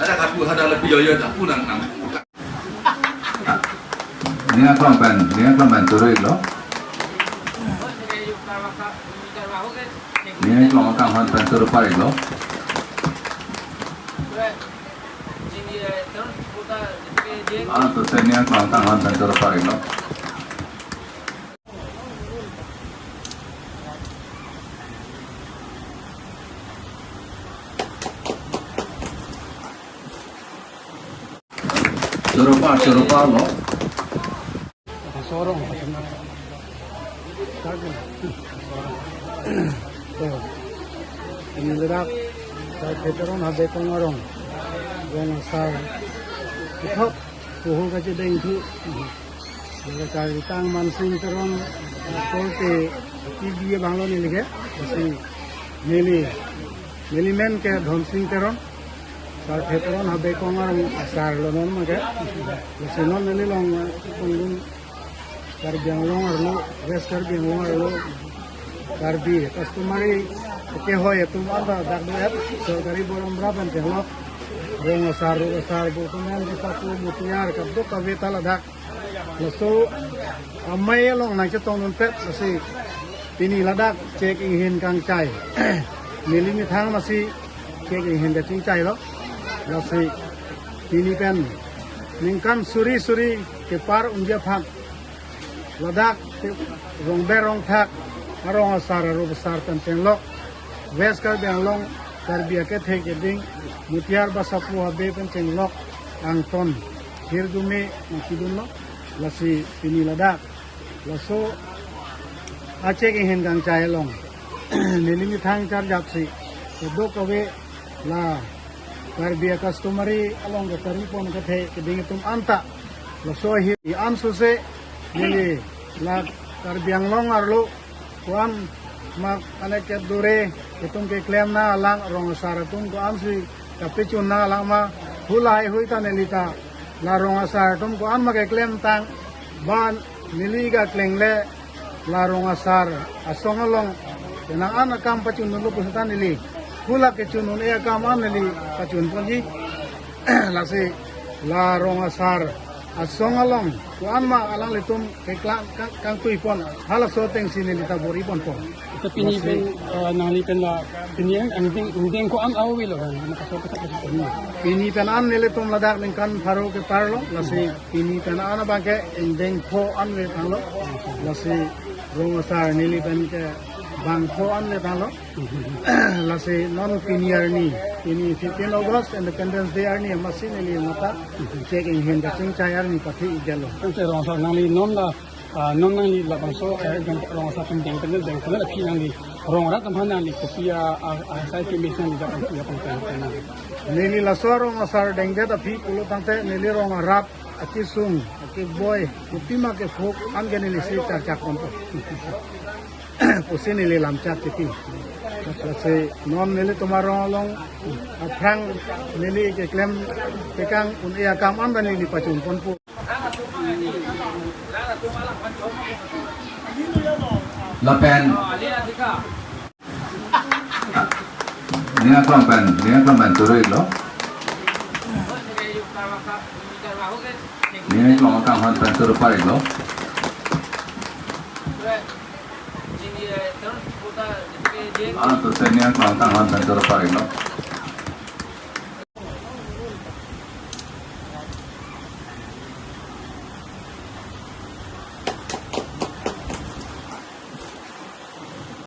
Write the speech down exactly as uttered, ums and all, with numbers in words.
Ada kapu ada lebih yoyo kapu nang nang. Ning aklong pen, ning aklong pen turu-iklo. Ning aklong akanghon pen turu par-iklo. Ah, to se ning aklong akanghon pen turu par-iklo. Turu par, turu parlo. Sorong. Ini ladak, Sar Theteron Habe Kong arong. Rong asar. Ithok, puhu kachedengthu. Laga kalitang Mansing Teron, korte, T V abanglo neli ke, lasi neli, neli men ke Dhonsing Teron, Sar Theteron Habe Kong arong asar lo non ma ke, lasi non neli along, eh, kongdun Karbi Anglong arlo, West Karbi Anglong arlo, Karbi customary kehoi atum anta dak do-et, sorkari borom bra pen chenglok, rong asar, rong asar, bo tumen di sapu mutiar, kadokave ta ladak. Laso amei along nangchetongdunpet, lasi pini ladak chek inghin kangchai. Neli methang masi chek inghin kachingchailo. Lasi pini pen ningkan suri suri kepar unji aphan ladak rongber rongthak arong asar, arong asar pen chenglok. West Karbi Anglong, Karbi akethe keding, mutiar ba sapu habe pen chenglok, Angton hirjume nangkedunlo, lasi pini ladak. Laso achek inghin kangchai along neli methang charjapsi, kadokave la Karbi a-customary along ke tari pon kethe keding atum anta. Laso ahi i-an suse neli la Karbi Anglong arlo ko-an ma ane kedure itum keklem nanglang, rong asar atum ko-ansi kapachun nanglang ma, hu lahaihui ta neli ta la rong asar atum ko-an ma keklemtang ba neli keklengle la rong asar asong along nang an akam pachundunlo pusita neli hu la kechun un-e akam an neli pachun ponji. Lasi la rong asar asong along ko-an ma alanglitum keklang kang, kangtui pon, halaso atengsi neli ta bor-i ponpo. Ita pini pen, eh, nangli pen la, pini an angdeng, angdeng ko-an avelo kan, maka so kita kita pini. Pini pen an nelitum ladak ningkan pharo keparlo, lasi pini pen an abangke angdeng pho an vetanglo, lasi rong asar neli pen ke bang pho an vetanglo. Lasi non pini arni, pini fifteen August, Independence Day arni, masi neli mata chek inghin kachingchai arni pathi-ikdetlo. Ante rong asar nangli non la, ah, non nangli labangso, eh, rong asar pen deng pen deng pen la phi nangli rong arat atum aphan nangli kopi a, a, a, sai ke mes nangli japan japan pen pen nangli. Neli laso rong asar dengdet aphi pulo tangte neli rong arap, akesung, akeboi, kopi ma ke phok an ke neli si charchak ponpo pusi neli lamchak titi. Lasi non nelitum arong along aphrang neli keklem tekang un-e akam an ta neli pachun ponpo. Lapen ning aklong pen, ning aklong pen turu-iklo. Ning aklong akanghon pen turu par-iklo. Ah, to se ning aklong akanghon pen turu par-iklo.